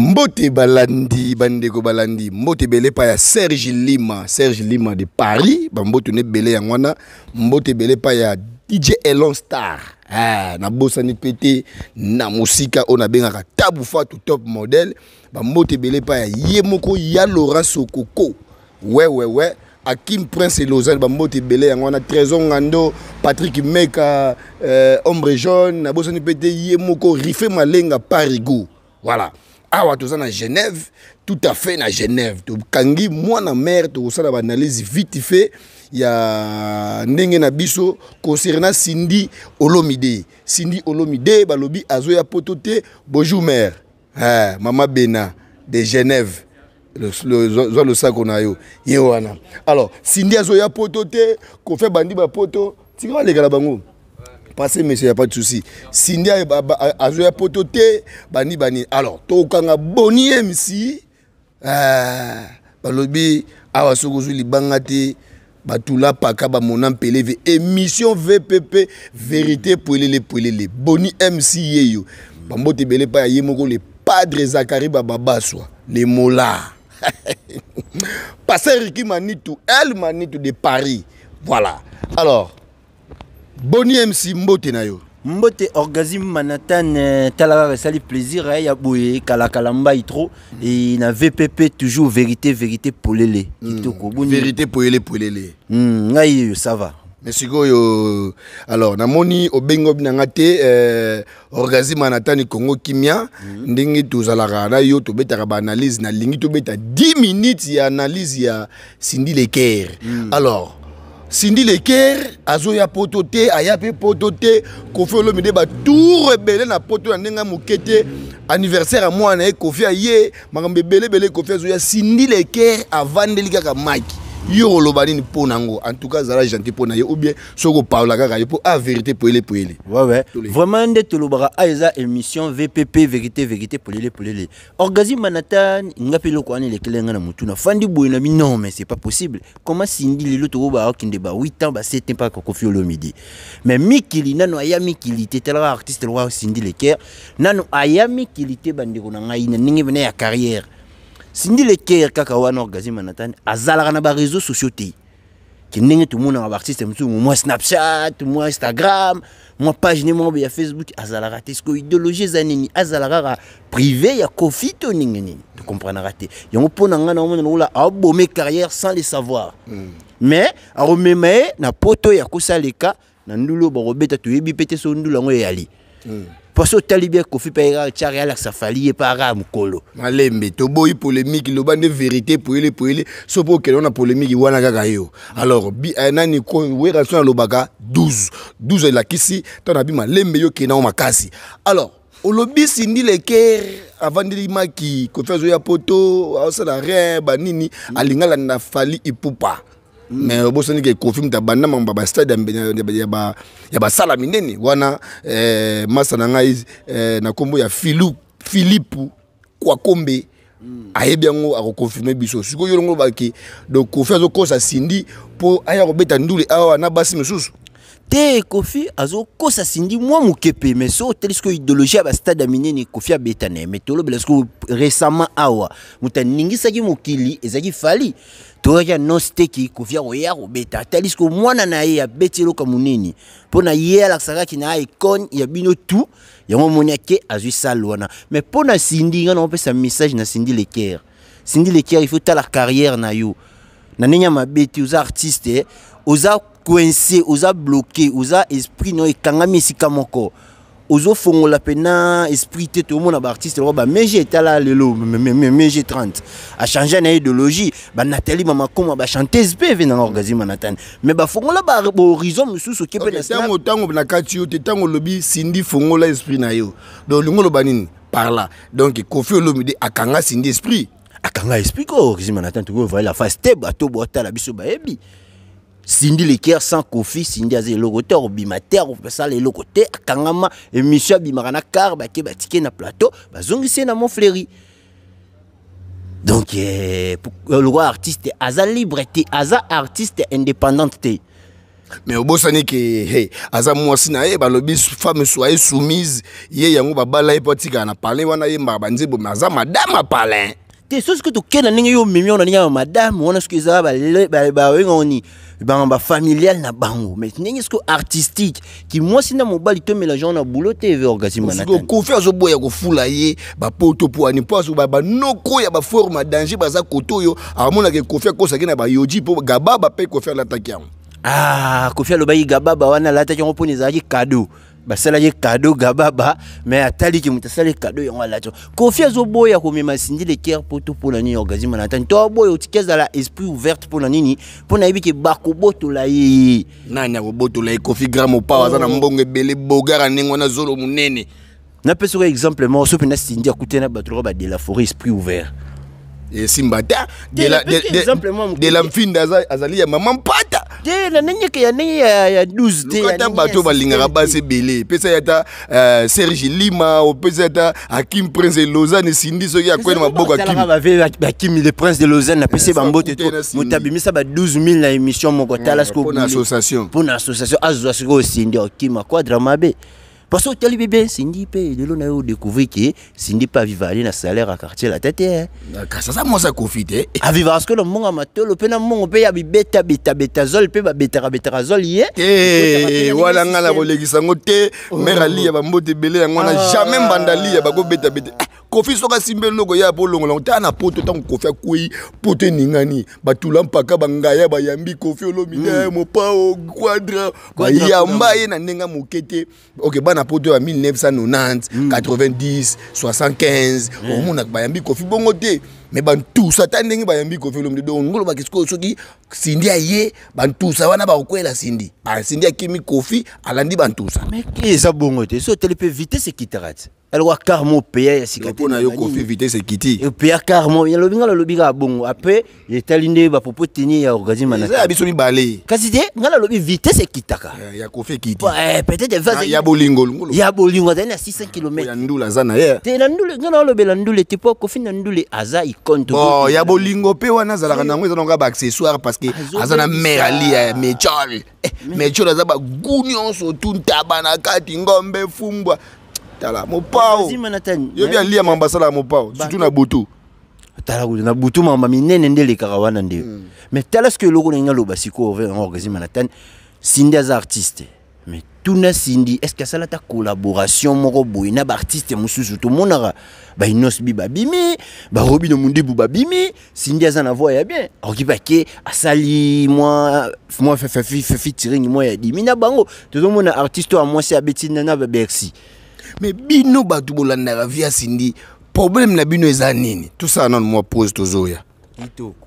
Mbote balandi, bandeko balandi, mbote ebele epai ya Serge Lima, Serge Lima de Paris, bambote na ebele yango wana, mbote ebele epai ya DJ Elon Star. Ah, nabosani mpe te na mosika oyo nabengaka Tabu Fatu top model, bambote ebele epai ya ye moko ya Laurent Sokoko. Ouais ouais ouais. Akim Prince et Lausanne, bambote ebele yango wana, Trésor Ngando, Patrick Meka, Ombre Jaune, nabosani mpe te ye moko Rife Malenga Parigo. Voilà. Awa toza na Genève, tout à fait na Genève. Tokangi mwana mère, tokosala ba analyse vite fait ya ndenge na biso concernant Cindy Olomide. Cindy Olomide balobi azoya poto te. Bonjour mère. Eh, mama Bena de Genève. Zwa losako na yo ye wana. Alors Cindy azoya poto te, Kofi bandi ba poto, tika baleka na bango. Passez monsieur, y a pas de souci. Cindy azoya poto te, bani bani. Alors tokanga Boni MC, balobi awa soki ozwi libanga te, batula paka bamona mpeleve émission VPP vérité pwelele pwelele. Boni MC yeyo bambote ebele pa ya ye moko le padre Zakari Bababaswa le mola. Pasteur Ricky Manitou, El Manitou de Paris. Voilà. Alors Boni MC mbote na yo. Mbote orgasme Manhattan, tala kaka esali plaisir, ya boye kalakala mbai trop et na VPP toujours vérité vérité polele. Kitoko boni. Vérité polele polele. Ngai yo ça va. Mais sikoyo alors namoni obengi obi nanga te, orgasme Manhattan Congo Kimia, ndenge tozalaka na yo tobetaka ba analyse na lingi tobeta 10 minutes ya analyse ya Cindy Le Cœur. Alors Cindy Le Cœur azoya poto te, aya pe poto te, Kofi Olomide ba tour ebele na poto na ndenge moke te, anniversaire ya mwana ye Kofi aye, makambo ebele ebele Kofi azoya. Cindy Le Cœur avandeli kaka Mike. Yo oloba nini mpo nango? En tout cas zala gentil mpo na ye ou bien soko parla kaka ye mpo a vérité polele polele. Ouais ouais. Tolé. Vraiment nde tolobaka a eza émission VPP vérité vérité polele polele. Orgasme Manhattan nga pe loko wana elekele nga na mutu na fandi boye na bi non mais c'est pas possible. Comment Cindy lelo to ba okinde ba 8 ans ba 7 ans pas Kofi Olomide. Mais mikili nano aya mikili te tala artiste roi Cindy Le Cœur nano aya mikili te bandeko na ngai na ndenge bena ya carrière. Cindy Le Cœur kaka wana orgasme Manhattan azalaka na ba réseaux sociaux te. Ki ndenge tomonaka ba artiste mosusu, mwa Snapchat, mwa Instagram, mwa page ne moko ya Facebook azalaka te. Sikoyo idéologie eza nini? Azalaka kaka privé ya Kofi to ndenge nini? Tokomprenaka te. Yango mpo na ngai naomona lokola abome carrière sans le savoir. Mais akomema ye na poto ya kosaleka na ndulu oyo bakobeta, toyebi pe te so ndulu yango eyali. Parce que otali bien Kofi pe kaka tia Real Safari ye pa kaka mokolo. Malembe, toboyi polémique, loba nde vérité poyele poyele, so po okende na polémique wana kaka yo. Alors, bi, nani ko, wera so alobaka 12. 12 elakisi, to na bi malembe yo kenda makasi. Alors, olobi Cindy Le Cœur avandeli maki, Kofi azoya poto, aosala rien, ba nini, alinga landa Fally Ipupa. Mais obosani ke Kofi mutu abanda mambo ya ba stade ya basala minene wana, masa na ngai na kombo ya Philippe Kwakombe, ayebi yango akoconfirme biso. Sikoyo yo longo baki, donc Kofi azokosa Cindy po aya kobeta ndule awa na basi mosusu. Te Kofi azokosa Cindy mwa moke pe, mais so otali sikoyo idéologie ya ba stade ya minene Kofi abeta na ye. Mais tolobela sikoyo récemment awa moto aningisaki mokili ezalaki Fally. Toyaki annonce te ki Kofi akoya kobeta. Atali sikoyo mwana na ye abeti eloko ya monene mpo na ye alakisaka ki na icône ya bino tout, yango omoni ake azwi salle wana. Mais mpo na Cindy, nga nakopesa message na Cindy Le Cœur. Cindy Le Cœur, il faut tala carrière na yo na ndenge ya mabe te. Oza artiste, oza coincé, oza bloqué, oza esprit no ekangami esika moko, ozofongola pena esprit te. Tomona ba artiste lokola ba Meje etala lelo, Meje 30 a changé na idéologie, ba Nathalie Mama Koma ba chanteuse pe ve na orgasme Manhattan, mais ba fongola ba horizon mosusu ke pe na Ok, tango na kati yo te, tango lobi Cindy fongola esprit na yo, donc lingo loba nini par là? Donc Kofi Olomide akanga Cindy esprit. Akanga esprit ko orgasme Manhattan, to voyer la face te, bato botala biso bayebi Cindy Le Cœur sans Kofi, Cindy aza eloko te, akobima te, akosala eloko te, akangama émission abimaka na car, bake batike na plateau, bazongisi ye na Montfleury. Donc le roi artiste aza libre te, aza artiste indépendante te. Mais obosani ke hey, aza mwasi na ye, balobi femme soye soumise. Ye yango babala ye mpo atikala na palin wana, yembaka banzembo, mais aza madame ya palin. Te, so soki tokende ndenge yo omemi wana, ndenge ya madame wana, soki eza babengango nini, bango bafamilial na bango, mais ndenge soki artistique ki mwasi na mobali tomélange wana boulot te, eve organisme. Sikoyo Kofi azoboya kofula ye bapoto po ani, mpo azo banoko ya baforme ya danger baza kote oyo amonaka Kofi akosaki na bayoji, mpo gababa mpe Kofi alataki yango. Ah, Kofi alobaki gababa wana alataki yango mpona ezalaki cadeau, basalaki cadeau gababa, mais ataliki moto asali cadeau yango alati. Kofi azoboya komema Cindy Le Cœur poto mpona nini? Organisme na tani to aboya otiki azala esprit ouverte mpona nini? Mpona yebi ke bakobotola ye. Nani akobotola ye? Kofi grand mopao aza na mbongo ebele, bogara ndenge wana, zolo monene. Napesi oka exemple moko, so mpenza Cindy akutani na bato loka ba de la forêt, esprit ouvert. Esimba te. De la mfinda azali ya mama mpata. Te, na ndenge ke ya ndenge ya 12 te. Ata bato balingaka basi ebele, epesa ye ata Serge Lima, opesa ye ata Akim Prince de Lausanne. Cindy soki akwei na maboko. Akim Bakimi le Prince de Lausanne, napesi bambote to moto abimisa ba 12 000 na émission moko. Tala. Mpona association. Mpona association azwa. Sikoyo Cindy okima quadra mabe, parce que otali bebe Cindy mpe lelo na yo odécouvrir ke Cindy mpe aviva ali na salaire ya quartier la tete. Kasi aza mwasi akofi te. Aviva parce que na mbongo ya matolo mpe na mbongo mpe ya bibeta betabeta zol mpe babetaka betaka zol ye. Te, wana ngai na kolekisa yango te. Mare alia bambote ebele yango wana, jamais mbanda alia bakobetabeta. Kofi soki asimbi eloko ya po olongola yango, tala na poto ntango Kofi akwei, poto eningani, batula mpaka bangaya bayambi Kofi Olomide, mopao quadra bayamba ye na ndenge moke te. Ok, bana poto ya 1990, 90, 75, omonaka bayambi Kofi bongo te, mais bantusa ata ndenge bayambi Kofi Olomide. Donc ngolobaki sikoyo, soki Cindy aye, bantusa wana bakokwela Cindy. Ah, Cindy akimi, Kofi alandi bantusa. Mais eza bongo te. So otali mpe, vitesse ekitaka te, alokwa car mo peya ya sika. Mpo na yo, Kofi vitesse ekiti? Epeya car mo yalobi, nga nalobi kaka bongo. Après etali nde bapropos teni ya organisme. Eza ya biso mibale. Kasi te, nga nalobi vitesse ekitaka. Ya Kofi ekiti. Peut-être ya bolingo. Ya bolingo azali na 600 km. Ya ndula aza na ye. Te, na ndule nga nalobela ndule te, mpo Kofi na ndule aza icône. Bon, ya bolingo mpe wana azalaka nango, eza nango baaccessoire, parce que aza na mare alia ya mechol. Mechol aza bagu nyonso tu, ntaba na kati, ngombe, fumbwa. Tala mopao, yobi alia mambo asalaka mopao, surtout na butu. Tala kutu na butu, mamba minene nde elekaka wana nde. Mais tala soki eloko na ngai aloba sikoyo, organisme na tani, Cindy aza artiste, mais tuna Cindy, est ce que asala ata collaboration moko boye na baartiste mosusu? Tomonaka bainos bi babimi, barobi na mondibu babimi. Cindy aza na voix ya bien, akoki mpe ake asali mwa featuring mwa ya dimi na bango. Tozomona artiste oyo ya mwasi abeti na babercy. Mais bino bato bolandaka vie ya Cindy, problème na bino eza nini? Tosala nano mwa pause, tozoya. Kitoko.